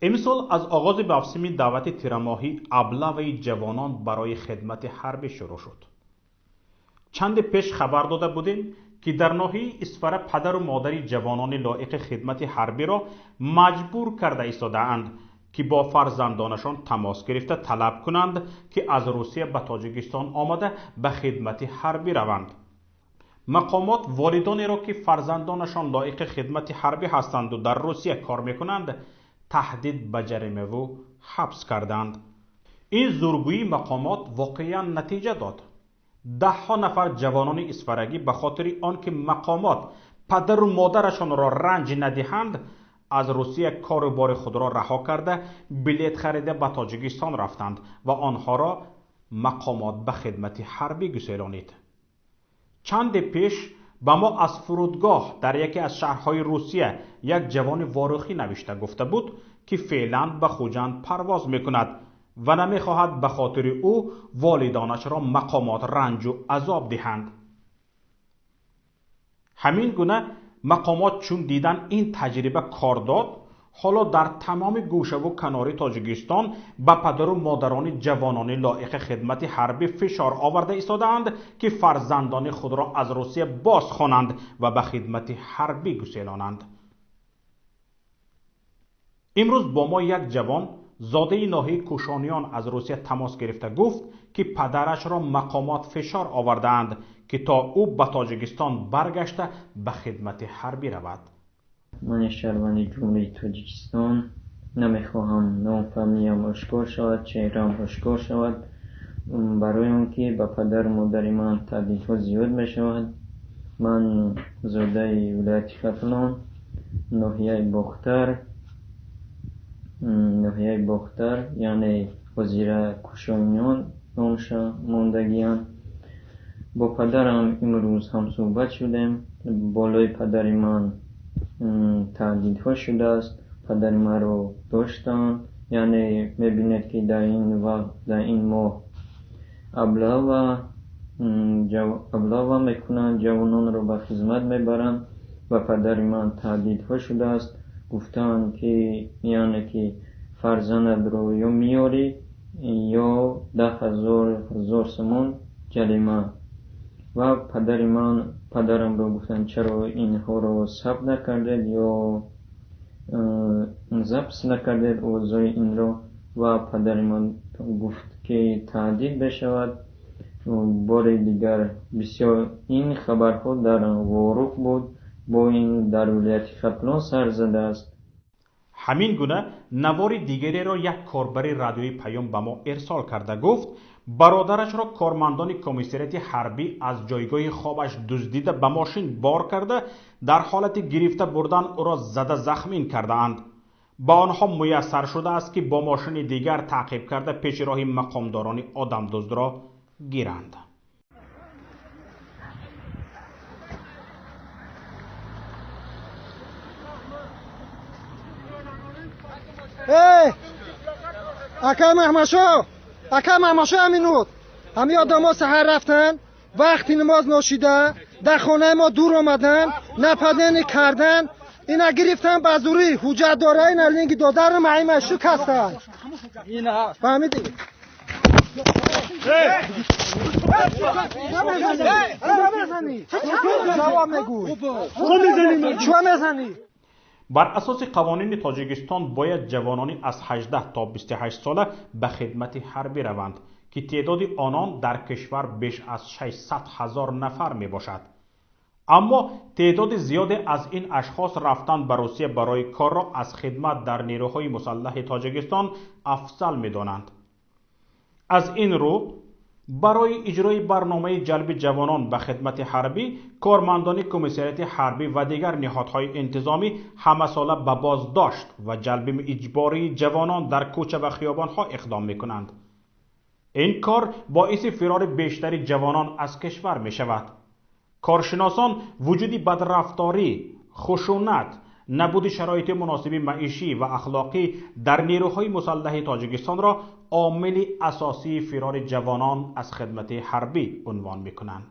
Имсол аз оғози мавсими даъвати тирамоҳӣ аблаваи ҷавонон барои хидмати ҳарбӣ шурӯъ шуд. Чанде пеш хабар дода будем, ки дар ноҳияи Исфара падару модари ҷавонони лоиқи хидмати ҳарбиро маҷбур карда истодаанд, ки бо фарзандонашон тамос гирифта талаб кунанд, ки аз Русия ба Тоҷикистон омада ба хидмати ҳарбӣ раванд. Мақомот волидонеро, ки фарзандонашон лоиқи хидмати ҳарбӣ ҳастанду дар Русия кор мекунанд, таҳдид ба ҷаримаву ҳабс карданд. Ин зургӯии мақомот воқеан натиҷа дод. Даҳҳо нафар ҷавонони исфарагӣ ба хотири он ки мақомот падару модарашонро ранҷ надиҳанд, аз Русия кору бори худро раҳо карда, билет харида ба Тоҷикистон рафтанд ва онҳоро мақомот ба хидмати ҳарбӣ гуселонид. Чанде пеш ба мо аз фурудгоҳ дар яке аз шаҳрҳои Русия як ҷавони ворухӣ навишта гуфта буд, ки феълан ба Хуҷанд парвоз мекунад ва намехоҳад ба хотири ӯ волидонашро мақомот ранҷу азоб диҳанд. Ҳамин гуна мақомот чун дидан ин таҷриба кор дод, ҳоло дар тамоми гӯшаву канори Тоҷикистон ба падару модарони ҷавонони лоиқи хидмати ҳарбӣ фишор оварда истодаанд, ки фарзандони худро аз Русия боз хонанд ва ба хидмати ҳарбӣ гуселонанд. Имрӯз бо мо як ҷавон зодаи ноҳияи Кӯшониён аз Русия тамос гирифта гуфт, ки падарашро мақомот фишор овардаанд, ки то ӯ ба Тоҷикистон баргашта ба хидмати ҳарбӣ равад. Ман шаҳрванди Ҷумҳурии Тоҷикистон намехоҳам номфамилиям ошкор шавад, чеҳраам ошкор шавад, барои он ки ба падару модари ман таҳдидҳо зиёд мешавад. Ман зодаи вилояти Хатлон, ноҳияи Бохтар, ноҳияи Бохтар, яъне ҳозира Кӯшониён номша мондагиам. Бо падарам имрӯз ҳамсӯҳбат шудем. Болои падари ман таҳдидҳо шудааст. Падари маро доштанд, яъне мебинед, ки дар ин вақт, дар ин моҳ аблава мекунанд, ҷавононро ба хизмат мебаранд. Ба падари ман таҳдидҳо шудааст. Гуфтаанд, ки яъне ки фарзандатро ё меёрӣ, ё 10,000 сомон ҷарима. Ва падари ман, падарамро гуфтанд, чаро инҳоро сабт накардед ё запис накардед овозҳои инро. Ва падари ман гуфт, ки таҳдид мешавад. Бори дигар бисёр ин хабарҳо дар Ворух буд, бо ин дар вилояти Хатлон сар задааст. Ҳамин гуна навори дигареро як корбари радиои Паём ба мо ирсол карда гуфт, бародарашро кормандони комиссариати ҳарбӣ аз ҷойгоҳи хобаш дуздида ба мошин бор карда, дар ҳолати гирифта бурдан ӯро зада захмин кардаанд. Ба онҳо муяссар шудааст, ки бо мошини дигар таъқиб карда пеши роҳи мақомдорони одамдуздро гиранд. Эй, ака Маҳмадшо, ака Маҳмадшо, ҳаминуд ҳамин одамо саҳар рафтан, вақти намоз ношида дар хонаи мо дур омадан, нападение кардан, ина гирифтан ба зурӣ. Ҳуҷҷат дора, ина линги додарам аима шук ҳастанд. Фаҳмидӣ? Ҷавоб мегӯй. Чӯ мезанӣ? Бар асоси қавонини Тоҷикистон бояд ҷавонони аз 18 то 28 сола ба хидмати ҳарбӣ раванд, ки теъдоди онон дар кишвар беш аз 600 000 нафар мебошад. Аммо теъдоди зиёде аз ин ашхос рафтан ба Русия барои корро аз хидмат дар нерӯҳои мусаллаҳи Тоҷикистон афзал медонанд. Аз ин рӯ барои иҷрои барномаи ҷалби ҷавонон ба хидмати ҳарбӣ кормандони комиссариати ҳарбӣ ва дигар ниҳодҳои интизомӣ ҳамасола ба боздошт ва ҷалби иҷбории ҷавонон дар кӯча ва хиёбонҳо иқдом мекунанд. Ин кор боиси фирори бештари ҷавонон аз кишвар мешавад. Коршиносон вуҷуди бадрафторӣ, хушунат, набуди шароити муносиби маишӣ ва ахлоқӣ дар нерӯҳои мусаллаҳи Тоҷикистонро омили асосии фирори ҷавонон аз хидмати ҳарбӣ унвон мекунанд.